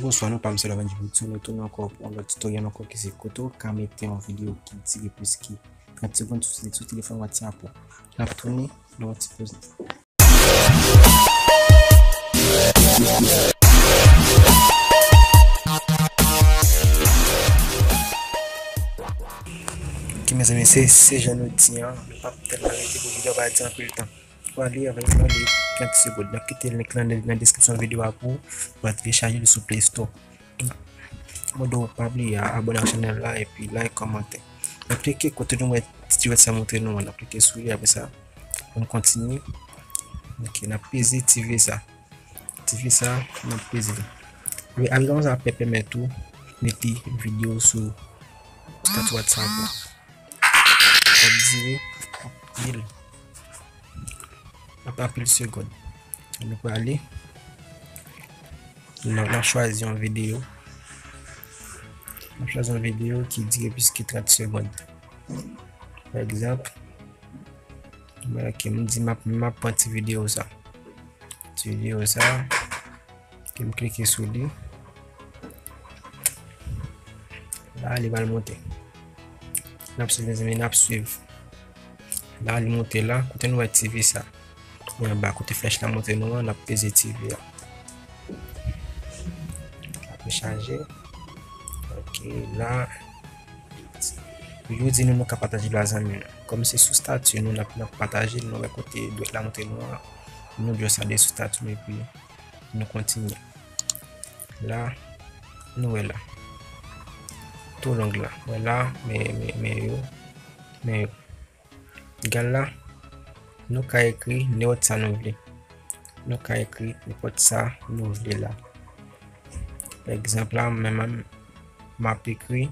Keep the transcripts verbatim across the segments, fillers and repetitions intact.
Bonswa, non pa m se Lavan Djibouti, nou tounen ankò pou yon lòt tutorial ankò ki se kote w ka mete yon videyo ki dire plis ki trant segonn sou, sou telefòn WhatsApp ou. N ap tounen nan yon ti poz. Ok, mezanmi, se, se jan nou di an, nou p ap tèlman rete pou videyo a pa di anpil tan. Pou ale avè l nan li trant segonn. N ap kite link lan nan, nan deskripsyon videyo a pou ou, pou w al telechaje l sou Play Store. Mwen di w pa bliye abòne ak chanèl la epi like, kòmante. N ap klike kote nou wè ti tirèt sa montre nou an, n ap klike sou li, apre sa pou n kontinye. Ok, n ap peze ti V sa. Ti V sa, n ap peze li. Wi, algoritm sa ap pèmèt ou mete videyo sou estati WhatsApp ou. L ap dire anpil. Ap anpil segonn. Nou prale. N ap, n ap chwazi yon videyo. N ap chwazi yon videyo ki dire plis ke trant segonn. Pa egzanp, mwen, ok, m di m ap, m ap pran ti videyo sa. Ti videyo sa. Ok, m klike sou li. La, li pral monte. N ap swiv, mezanmi, n ap swiv. La, li monte la. Kote nou wè ti V sa? Li anba, kote flèch la montre nou an, n ap peze ti V a. L ap rechaje. Ok, la. Yo di nou, nou ka pataje l a zanmi nou. Kòm se sou estati nou, n ap, n ap pataje l, nou wè kote dwèt la montre nou an. Nou dwe sa de sou estati nou, epi nou kontinye. La, nou wè la. Tou long la. Wè la, men, men, men yo. Men yo. Egal la, nou ka ekri nenpòt sa nou vle. Nou ka ekri nenpòt sa nou vle la. Pa egzanp la, mwen menm, m ap ekri,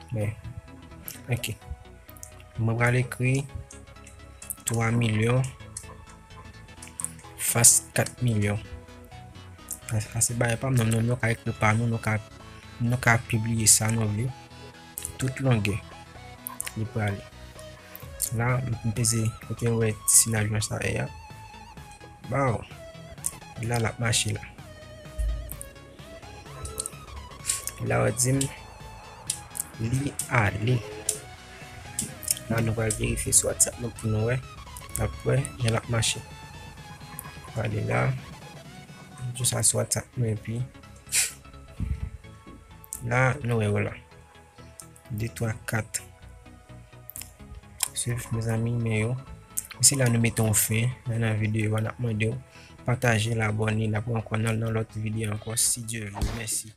men, ok. Mwen pral ekri twa milyon fas kat milyon. Sa, sa se bagay pa m, non, non, nou ka ekri pa nou, nou ka, nou ka pibliye sa nou vle. Tout longè li prale. La, m peze kote w wè ti siy avyon sa ye a. Baw. La, l ap mache la. La, w di m, li ale. La, nou pral verifye sou WhatsApp nou pou nou wè. N ap wè jan l ap mache. Prale la. Jis a sou WhatsApp nou, epi la, nou wè yo la. De, twa, kat. Swiv, mezanmi, men yo. E se la nou mete yon fen nan, nan videyo a, n ap mande w pataje l, abòne, n ap wè ankò nan, nan lòt videyo ankò, si Dye vle. Mèsi.